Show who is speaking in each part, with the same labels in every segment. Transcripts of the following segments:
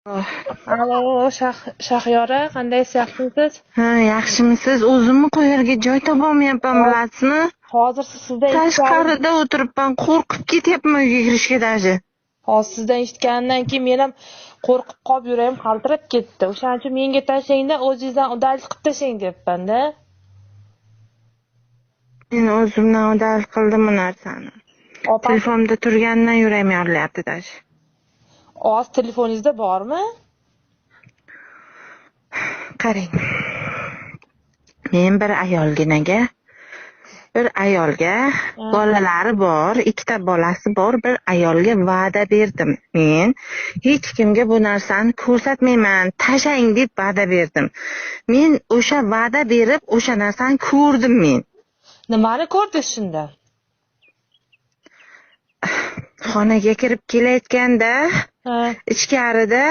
Speaker 1: Alo, Shahyora, qandaysiz, yaxshimisiz?
Speaker 2: Ha, yaxshimisiz? O'zimni qo'yarga joy topolmayapman, bilasizmi?
Speaker 1: Hozir sizdan
Speaker 2: tashqarida o'tiribman, qo'rqib ketyapman uyga kirishga даже.
Speaker 1: Hozir sizdan eshitganimdan keyin men ham qo'rqib qolib, yuragim qaltirab ketdi. O'shaning uchun menga tashlangda, o'zingizdan udalch qilib tashlang deyapman-da.
Speaker 2: Men o'zimdan udalch qildim bu narsani. Telefonimda turganidan yuragim yorilyapti даже.
Speaker 1: Hozir telefoningizda bormi?
Speaker 2: Qarang. Men bir ayolga bolalari bor, ikkita bolasi bor, bir ayolga va'da berdim. Men hech kimga bu narsani ko'rsatmayman, tashlang deb va'da berdim. Men o'sha va'da berib, o'sha narsani ko'rdim men.
Speaker 1: Nimani ko'rdingiz shunda?
Speaker 2: Xonaga kirib kelayotganda, ichkarida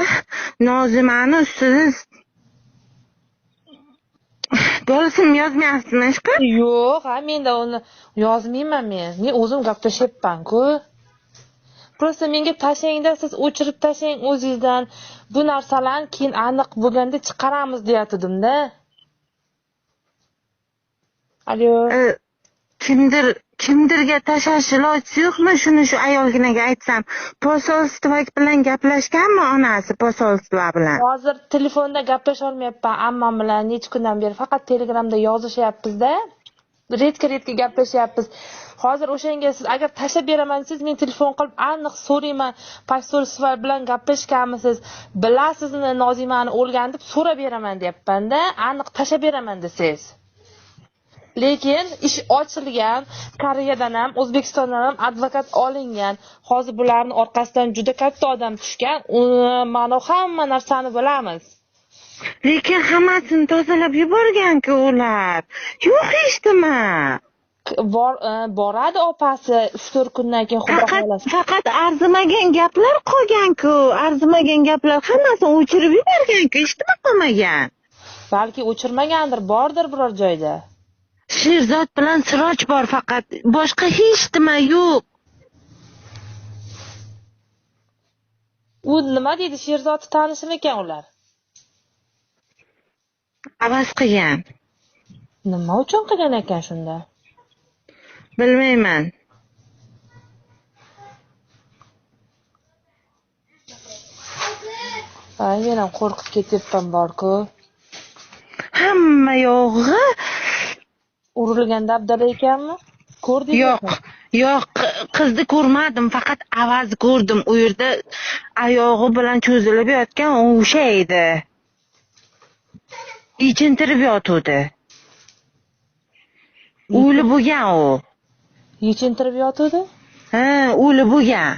Speaker 2: Nozimani ustida bolasini yozmayapsizmi ishqi?
Speaker 1: Yo'q, ha, menda uni yozmayman men. Men o'zim gaplashyapman-ku. Просто menga tashlangda, siz o'chirib tashlang o'zingizdan. Bu narsalarni keyin aniq bo'lganda chiqaramiz deyatdim-da. Alo.
Speaker 2: Kimdirga tashlash iloji yo'qmi? Shuni shu ayolginaga aytsam, posolstvo bilan gaplashganmi onasi posolstvo bilan?
Speaker 1: Hozir telefonda gaplasha olmayapman ammam bilan, necha kundan beri faqat Telegramda yozishyapmiz-da. Redka-redka gaplashyapmiz. Hozir o'shanga siz agar tashlab beraman desangiz, men telefon qilib aniq so'rayman, posolstvo bilan gaplashganmisiz, bilasizmi Nozimani o'lgan deb so'rab beraman deyapman-da, aniq tashlab beraman desangiz. Lekin ish ochilgan, Koreyadan ham, O'zbekistondan ham advokat olingan. Hozir bularning orqasidan juda katta odam tushgan. Mana hamma narsani bilamiz.
Speaker 2: Lekin hammasini tozalab yuborgan-ku ular. Yo'q hech nima.
Speaker 1: Boradi opasi 3-4 kundan keyin xudo xolasa.
Speaker 2: Faqat arzimagan gaplar qolgan-ku. Arzimagan gaplar hammasini o'chirib yuborgan-ku, hech nima qolmagan.
Speaker 1: Balki o'chirmagandir, bordir biror joyda.
Speaker 2: Sherzod bilan Siroj bor faqat, boshqa hech nima yo'q.
Speaker 1: U nima deydi, Sherzodni tanishimikan ular?
Speaker 2: Avaz qilgan.
Speaker 1: Nima uchun qilgan ekan shunda?
Speaker 2: Bilmayman.
Speaker 1: Ay, men ham qo'rqib ketyapman bor-ku.
Speaker 2: Hamma yo'g'i
Speaker 1: urilgan dabdala ekanmi? Ko'rdingizmi?
Speaker 2: Yo'q, yo'q, qizni ko'rmadim, faqat Avaz ko'rdim. U yerda oyog'i bilan cho'zilib yotgan o'sha edi. Yechintirib yotuvdi. O'lib bo'lgan u.
Speaker 1: Yechintirib yotuvdi?
Speaker 2: Ha, o'lib bo'lgan.